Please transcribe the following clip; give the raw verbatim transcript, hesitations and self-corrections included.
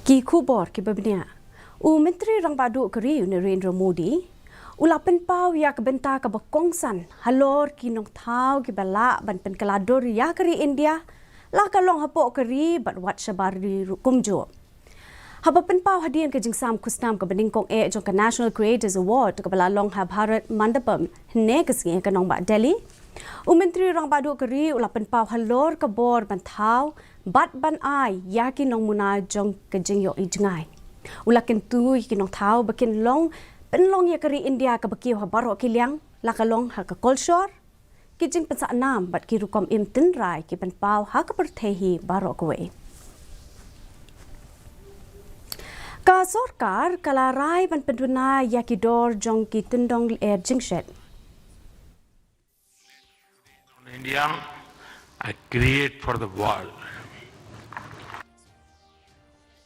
Ki khubor kiba bniah. U Myntri Rangbah Duh ka ri u Narendra Modi u la pynpaw ïa ka bynta kaba kongsan halor ki nongthaw kiba lah ban pynkylla dur ïa ka ri India, la ka long hapoh ka ri bad wat shabar ri ruh kumjuh. Haba pynpaw hadien ka jingsam khusnam kaba nyngkong eh jong ka National Creators Award kaba la long ha Bharat Mandapam hynne ka sngi ha ka nongbah Delhi, u Myntri Rangbah Duh ka ri u la pynpaw halor ka bor ban thaw bad ban ai ïa ki nongmuna jong ka jingïohi jngai. U la kyntu ïa ki nongthaw ba kin long pynlong ïa ka ri India kaba kiew ha baroh ki liang, la ka long ha ka kolshor, ki jingpynsah nam bad ki rukom im tynrai ki pynpaw ha ka pyrthei hi baroh kawei. Ka sorkar ka la rai ban pynduna ïa ki dor jong ki tyndong lyer jingshet. India, I create for the world.